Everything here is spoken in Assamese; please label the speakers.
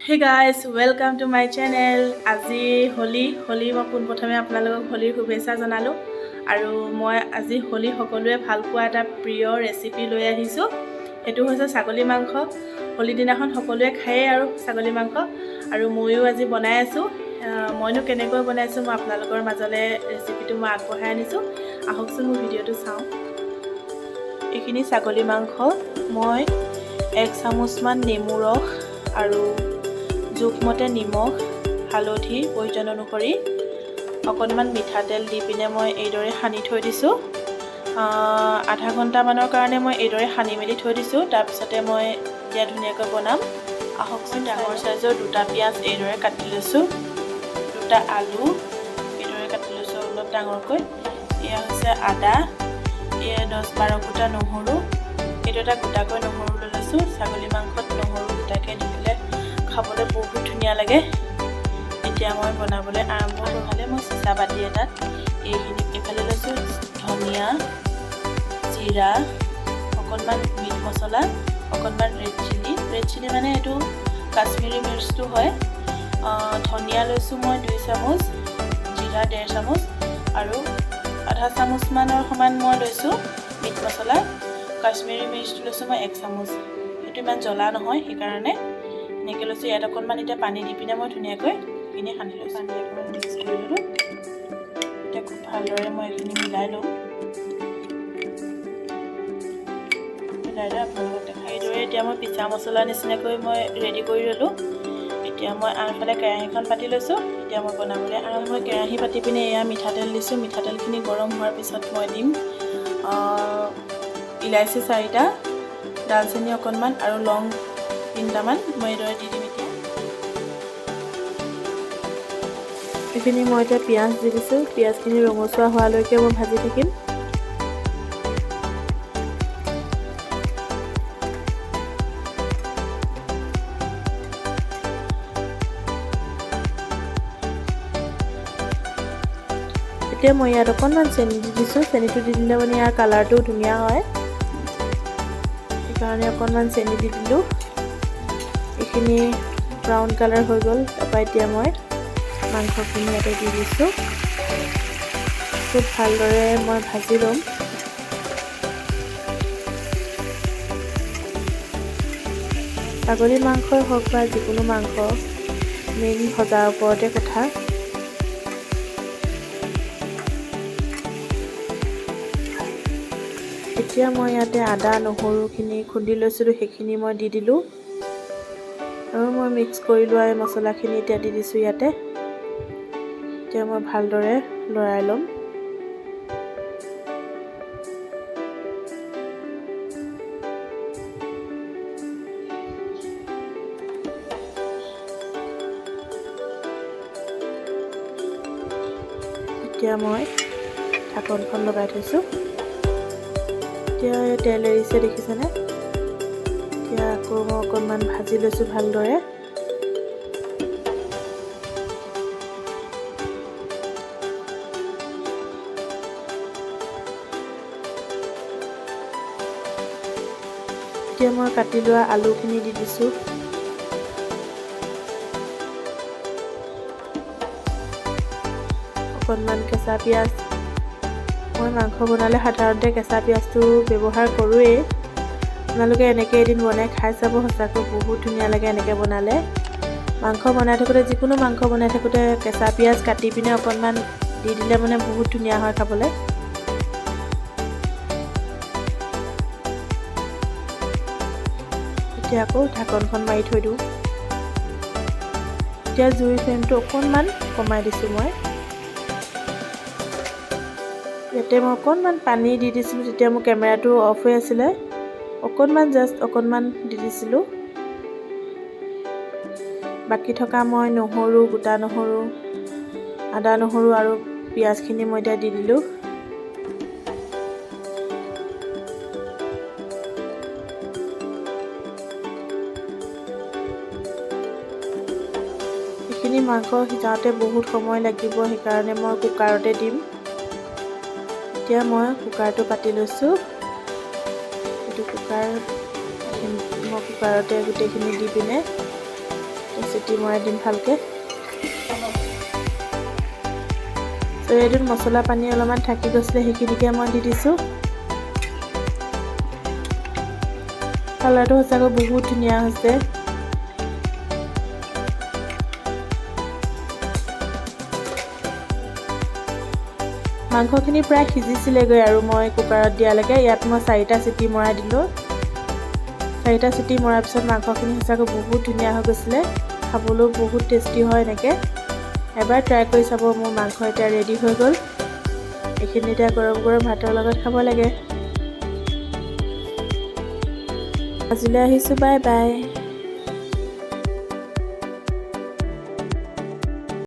Speaker 1: Hey guys, welcome to my channel. আজি হোলী। হোলী, মই পোনপ্ৰথমে আপোনালোকক হোলীৰ শুভেচ্ছা জনালোঁ আৰু মই আজি হোলী সকলোৱে ভাল পোৱা এটা প্ৰিয় ৰেচিপি লৈ আহিছোঁ। সেইটো হৈছে ছাগলী মাংস। হোলী দিনাখন সকলোৱে খায়েই আৰু ছাগলী মাংস আৰু ময়ো আজি বনাই আছোঁ। মইনো কেনেকৈ বনাইছোঁ, মই আপোনালোকৰ মাজলৈ ৰেচিপিটো মই আগবঢ়াই আনিছোঁ। আহকচোন, মোৰ ভিডিঅ'টো চাওঁ। এইখিনি ছাগলী মাংস মই 1 চামুচমান নেমু ৰস আৰু জোখমতে নিমখ, হালধি প্ৰয়োজন অনুসৰি, অকণমান মিঠাতেল দি পিনে মই এইদৰে সানি থৈ দিছোঁ। আধা ঘণ্টামানৰ কাৰণে মই এইদৰে সানি মেলি থৈ দিছোঁ। তাৰপিছতে মই এতিয়া ধুনীয়াকৈ বনাম। আহকচোন। ডাঙৰ চাইজৰ দুটা পিঁয়াজ এইদৰে কাটি লৈছোঁ। দুটা আলু এইদৰে কাটি লৈছোঁ অলপ ডাঙৰকৈ। এয়া হৈছে আদা। এয়া 10-12 ফুটা নহৰু। এইটো এটা গোটাকৈ নহৰু লৈ লৈছোঁ। ছাগলী মাংসত নহৰু গোটাকৈ দি দিলে খাবলৈ বহুত ধুনীয়া লাগে। এতিয়া মই বনাবলৈ আৰম্ভ কৰোঁ। মই চিচা বাতি এটাত এইখিনি এইফালে লৈছোঁ ধনিয়া, জিৰা, অকণমান মিট মছলা, অকণমান ৰেড চিলি। ৰেড চিলি মানে এইটো কাশ্মীৰী মিৰ্চটো হয়। ধনিয়া লৈছোঁ মই 2 চামুচ, জিৰা 1.5 চামুচ আৰু আধা চামুচমানৰ সমান মই লৈছোঁ মিট মছলা। কাশ্মীৰী মিৰ্চটো লৈছোঁ মই 1 চামুচ। সেইটো ইমান জ্বলা নহয়, সেইকাৰণে এনেকৈ লৈছোঁ। ইয়াত অকণমান এতিয়া পানী দি পিনে মই ধুনীয়াকৈ এইখিনি সানি লৈছোঁ। পানী অকণমান মিক্স কৰি ল'লোঁ। এতিয়া খুব ভালদৰে মই এইখিনি মিলাই ল'ম। মিলাই লৈ আপোনালোকক দেখাই। এইদৰে এতিয়া মই পিছা মছলা নিচিনাকৈ মই ৰেডি কৰি ল'লোঁ। এতিয়া মই আনফালে কেৰাহীখন পাতি লৈছোঁ। এতিয়া মই বনাবলৈ আৰম্ভ। মই কেৰাহী পাতি পিনে এয়া মিঠাতেল দিছোঁ। মিঠাতেলখিনি গৰম হোৱাৰ পিছত মই দিম ইলাচি চাৰিটা, ডালচেনি অকণমান আৰু লং তিনিটামান মই এইদৰে দি দিম। এতিয়া এইখিনি মই এতিয়া পিঁয়াজ দি দিছোঁ। পিঁয়াজখিনি ৰঙচুৱা হোৱালৈকে মই ভাজি থাকিম। এতিয়া মই ইয়াত অকণমান চেনি দি দিছোঁ। চেনিটো দি দিলে মানে ইয়াৰ কালাৰটোও ধুনীয়া হয়, সেইকাৰণে অকণমান চেনি দি দিলোঁ। এইখিনি ব্ৰাউন কালাৰ হৈ গ'ল। তাৰপৰা এতিয়া মই মাংসখিনি ইয়াতে দি দিছোঁ। খুব ভালদৰে মই ভাজি ল'ম। ছাগলী মাংসই হওক বা যিকোনো মাংস, মেইন ভজাৰ ওপৰতে কথা। এতিয়া মই ইয়াতে আদা নহৰুখিনি খুন্দি লৈছিলোঁ, সেইখিনি মই দি দিলোঁ আৰু মই মিক্স কৰি লোৱা এই মছলাখিনি এতিয়া দি দিছোঁ ইয়াতে। এতিয়া মই ভালদৰে লৰাই ল'ম। এতিয়া মই ঢাকনখন লগাই থৈছোঁ। এতিয়া তেল এৰিছে, দেখিছেনে? এতিয়া আকৌ মই অকণমান ভাজি লৈছোঁ ভালদৰে। এতিয়া মই কাটি লোৱা আলুখিনি দি দিছোঁ। অকণমান কেঁচা পিঁয়াজ। মই মাংস বনালে সাধাৰণতে কেঁচা পিঁয়াজটো ব্যৱহাৰ কৰোঁৱেই। আপোনালোকে এনেকৈ এদিন বনাই খাই চাব। সঁচাকৈ বহুত ধুনীয়া লাগে এনেকৈ বনালে। মাংস বনাই থাকোঁতে, যিকোনো মাংস বনাই থাকোঁতে কেঁচা পিঁয়াজ কাটি পিনে অকণমান দি দিলে মানে বহুত ধুনীয়া হয় খাবলৈ। এতিয়া আকৌ ঢাকনখন মাৰি থৈ দিওঁ। এতিয়া জুইৰ ফ্লেমটো অকণমান কমাই দিছোঁ মই। ইয়াতে মই অকণমান পানী দি দিছিলোঁ। তেতিয়া মোৰ কেমেৰাটো অফ হৈ আছিলে। অকণমান, জাষ্ট অকণমান দি দিছিলোঁ। বাকী থকা মই নহৰু, গোটা নহৰু, আদা নহৰু আৰু পিঁয়াজখিনি মই এতিয়া দি দিলোঁ। এইখিনি মাংস সিজাওঁতে বহুত সময় লাগিব, সেইকাৰণে মই কুকাৰতে দিম। এতিয়া মই কুকাৰটো পাতি লৈছোঁ। এইটো কুকাৰ, মই কুকাৰতে গোটেইখিনি দি পিনে চিটি চিটি মৰাই দিম ভালকৈ। চৰিয়াটোত মছলা পানী অলপমান থাকি গৈছিলে, সেইখিনিকে মই দি দিছোঁ। কালাৰটো সঁচাকৈ বহুত ধুনীয়া হৈছে। মাংসখিনি প্ৰায় সিজিছিলেগৈ আৰু মই কুকাৰত দিয়ালৈকে। ইয়াত মই 4টা চিটি মৰাই দিলোঁ। 4টা চিটি মৰাৰ পিছত মাংসখিনি সঁচাকৈ বহুত ধুনীয়া হৈ গৈছিলে, খাবলৈও বহুত টেষ্টি হয়। এনেকৈ এবাৰ ট্ৰাই কৰি চাব। মোৰ মাংস এতিয়া ৰেডি হৈ গ'ল। এইখিনি এতিয়া গৰম গৰম ভাতৰ লগত খাব লাগে। আজিলৈ আহিছোঁ, বাই বাই।